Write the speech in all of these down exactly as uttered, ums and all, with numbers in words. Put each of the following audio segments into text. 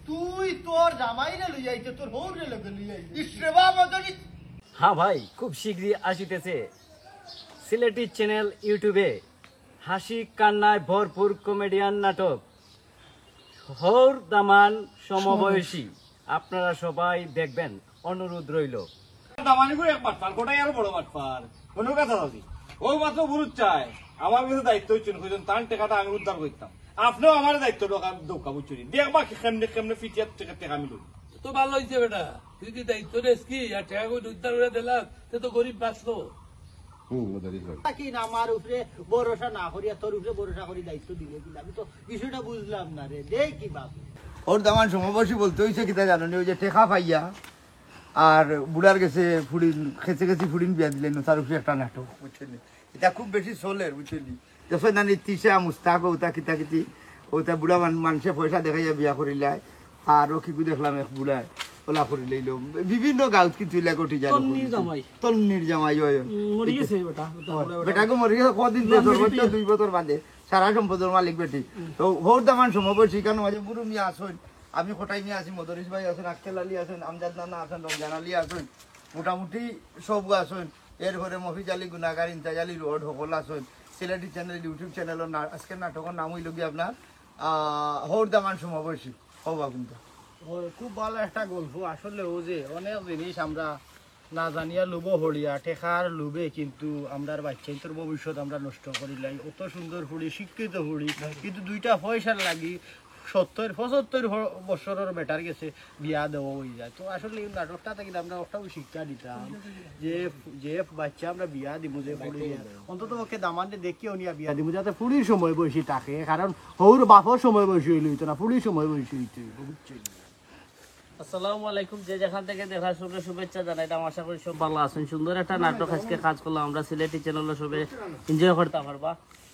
তুই তোর জামাইরে লইয়া আইতে, তোর হউরে লগে লইয়া আইতে। ইস রে বাবা, যদি হ্যাঁ ভাই, খুব শীঘ্রই আসিতেছে সিলেটি চ্যানেল YouTube-এ হাসি কান্নায় ভরপুর কমেডিয়ান নাটক হউর দামান সমবয়সী। আপনারা সবাই দেখবেন, অনুরোধ রইল। দামানি করে এক বাটপার, কোটাই আরো বড় বাটপার। কোনো কথা ভাবি, ও মাত্র বুরুত চায়, আমার কাছে দায়িত্ব হচ্ছে, কইজন তান টেকাটা আমি উদ্ধার করতাম। আপনিও আমার দায়িত্ব দরকার দৌকা বুঝছুনি। দেখবা কি কেমনে, কেমনে ফিটিয়ার টেকা, টেকা আমি লই। তো ভালো হইছে বেটা, তুই কি দায়িত্ব নেস কি? আর টেকা কই উদ্ধার করে দিলাম, তে তো গরিব বাঁচলো। হুম, ওদেরই হয়। তাকে না আমার উপরে ভরসা না করিয়া তোর উপরে ভরসা করি দায়িত্ব দিলে কিনা? আমি তো বিষয়টা বুঝলাম না রে, দে কি বাপ। হউর দামান সমবয়সী বলতে হইছে কিতা জানো নি? ওই যে টেকা পাইয়া আর বুড়ার গেছে ফুড়িন, খেছে খেছি ফুড়িন বিয়া দিলে নু, তার উপরে একটা নাটক, বুঝছইন নি? এটা খুব বেশি চলের, বুঝছইন নি? দেখো না নি, তিশা, মুস্তাক, ওটা কিতা কিতি, ওটা বুড়া মান-, মানুষে পয়সা দেখাইয়া বিয়া করিলায়। আর ও কিগু দেখলাম এক বুড়ায়, ওলা করি লইল। বিভিন্ন গাউত কিন্তু ইলা ঘটি যায়। তন্নির জামাই। তন্নির জামাই, ওই, ওই। উম, মরি গেছে বেটা, বেটা ওই, বুড়া বেটা। বেটা গো মরি গেছে, কদিন তো দুই বছর বাদে। সারা সম্পদর মালিক বেটি। তো হউর দামান সমবয়সী, কারণ মাঝে বুরু মিয়া আছইন, আমি কটাই মিয়া আছি, মদরিস ভাই আছইন, আক্কেল আলী আছইন, আমজাদ নানা আছইন, রমজান আলী আছইন, মোটামুটি সব আছইন। এরপরে মফিজ আলী গুনাগার, ইমতাজ আলী রোড, হকল আছইন। সিলেটি চ্যানেল, YouTube চ্যানেলর না-, আজকের নাটকর নাম হইল কি আপনার, আহ, হউর দামান সমবয়সী। হবা কিন্তু। ওই খুব ভালো একটা গল্প। আসলে ও যে অনেক জিনিস আমরা না জানিয়া লোভো হড়িয়া, টেকার লোভে কিন্তু আমরার বাচ্চাইন্তর ভবিষ্যৎ আমরা নষ্ট করিলাই। অত সুন্দর ফুড়ি, শিক্ষিত ফুড়ি, কিন্তু দুইটা পয়সার লাগি সত্তর পঁচাত্তর হ-, বছরর বেটার গেছে বিয়া দেওয়া হয়ে যায়। তো আসলে এই নাটকটা থেকে আমরা একটা শিক্ষা দিতাম যে, যে বাচ্চা আমরা বিয়া দিমু, যে ফুড়ি, অন্তত পক্ষে দামান্দে দেখিয়া উনিয়া বিয়া দিমু, যাতে ফুড়ির সমবয়সী থাকে, কারণ হউর বাপর সমবয়সী হইলে হইতো না, ফুড়ির সমবয়সী হইতে হইব, বুঝছেন? আসসালামু আলাইকুম, যে যেখান থেকে দেখার সঙ্গে শুভেচ্ছা জানাইলাম, আশা করি সব ভালো আছেন। সুন্দর একটা নাটক আজকে কাজ করলাম আমরা সিলেটি চ্যানেলর সবে, এনজয় করতে পারবা।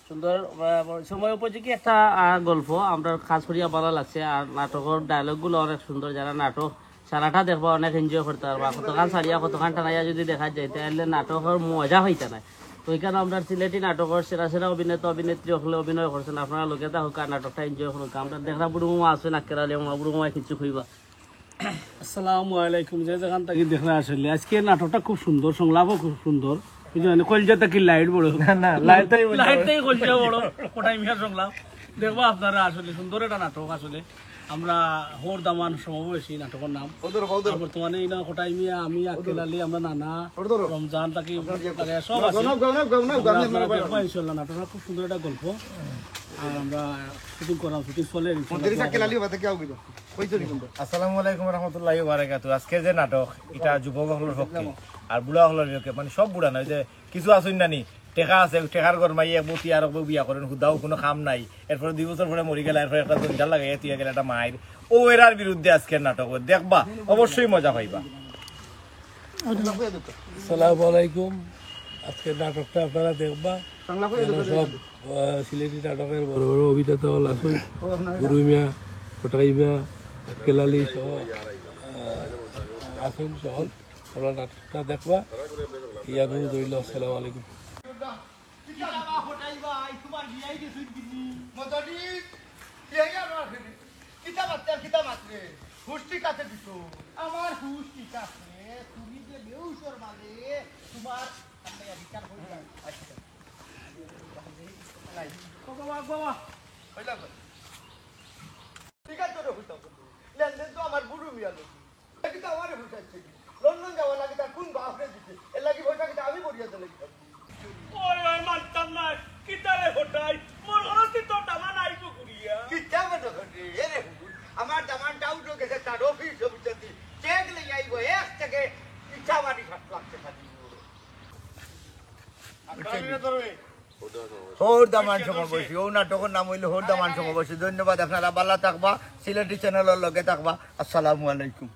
সুন্দর, আহ, সময় উপযোগী একটা, আহ, গল্প, আমরা কাজ করিয়া ভালো লাগছে। আর নাটকর ডায়লগগুলো অনেক সুন্দর, যারা নাটক সারাটা দেখবা অনেক এনজয় করতে পারবা। কতক্ষণ সারিয়া কতক্ষণ টানাইয়া যদি দেখা যায়, তাহলে নাটকর মজা হইতা না। তো এখানে আমরা সিলেটি নাটকর সেরা সেরা অভিনেতা অভিনেত্রী হকলে অভিনয় করছেন, আপনারা লগে থাকুক আর নাটকটা এনজয় করুক। আমরা দেখরা বুড়ু মামা আছেন, আক্কেল আলী মামা, বুড়ু মামা কিছু কইবা। আসসালামু আলাইকুম, যে যেখান থেকে দেখরা আসলে আজকে নাটকটা খুব সুন্দর, সংলাপও খুব সুন্দর। বুঝলেন, কলজা থাকি লাইট বড়। না, না, লাইট তাই বলতে লাইট হবে। তাই কলজা বড়, কোটাই মিয়ার সংলাপ। দেখবা আপনারা আসলে সুন্দর একটা নাটক আসলে। আমরা হউর দামান সমবয়সী নাটকর নাম। ওদের, ওদের। আর বর্তমানে এই না কোটাই মিয়া, আমি, আক্কেল আলী, আমরা নানা, ওদের। রমজান, তাকে আপনার ইয়ে তাকে সব আছে। গাও, গাও, গাও, গাও, গাও, আমরা গাও, আপনারা গাও। দেখবা ইনশাল্লাহ, নাটকটা খুব সুন্দর একটা গল্প। আর আমরা শুটিং করাম, শুটিং চলে ইনশাল্লাহ। মন্ত্রী আক্কেল আলী, বাদে কি আউগি? কইছো নি কোনটা? আসসালামু আলাইকুম রহমতুল্লাহি ওয়া বারাকাতুহু। আজকে যে নাটক, এটা যুবক হকলর পক্ষে, আর বুড়া হকলর পক্ষে, মানে সব বুড়া না, ওই যে কিছু আছইন না নি, টেকা আছে, টেকার গরমাই এক বউ তিয়ার এক বউ বিয়া করেন, হুদাও কোনো কাম নাই, এরপরে দুই বছর পরে মরি গেলা, এরপরে একটা জঞ্জাল লাগাইয়া তুই গেলে একটা মায়ের, ও এরার বিরুদ্ধে আজকের নাটক দেখবা, অবশ্যই মজা পাইবা। আসসালামু আলাইকুম, আজকের নাটকটা আপনারা দেখবা। এখানে সব, আহ, সিলেটি নাটকের বড় বড় অভিনেতা হল আছেন, গুরু মিয়া, কটাই মিয়া, আক্কেল আলী সহ, আহ, আছেন সহ। আপনারা নাটকটা দেখবা। ইয়াদ রইল। আসসালামু আলাইকুম। কিতা বা হটাই ভাই, তোমার বিয়াই গেছইন কিনি? মদরি, বিয়াই আর আর ফিরে। কিতা মাততে আর কিতা মাতলে? হুশ ঠিক আছে দিত। আমার হুশ ঠিক আছে। তুমি যে বেহুশর মাঝে তোমার সামনে বিচার হইল। আচ্ছা। নাই। বাবা, বাবা। হইল তো। ঠিক আছে রে, হইতাম। লেনদেন তো আমার বুড়ো মিয়া লোক। এটা কিন্তু আমারে বুঝাইছে কি? লন্ডন যাওয়া লাগে, তার কোন বাপরে দিতে? এর লাগি বইটা কিন্তু আমি বড়িয়া দিলে কি? ওই, ওই, মানতাম না। কিতারে হটাই? মোর ঘরত তো দামান আইবো ঘুরিয়া। কিতা মনে করে? এ রে হুজুর, আমার দামান ডাউট হয়ে গেছে, তার অফিস অফিসে চেক লই আইবো, এক চেকে ইচ্ছা বাড়ি সাত লাখ টাকা দিব। আপনারা ধরবে। হউর দামান সমবয়সী, ও নাটকর নাম হইল হউর দামান সমবয়সী। ধন্যবাদ, আপনারা ভালা থাকবা, সিলেটি চ্যানেলর লগে থাকবা। আসসালামু আলাইকুম।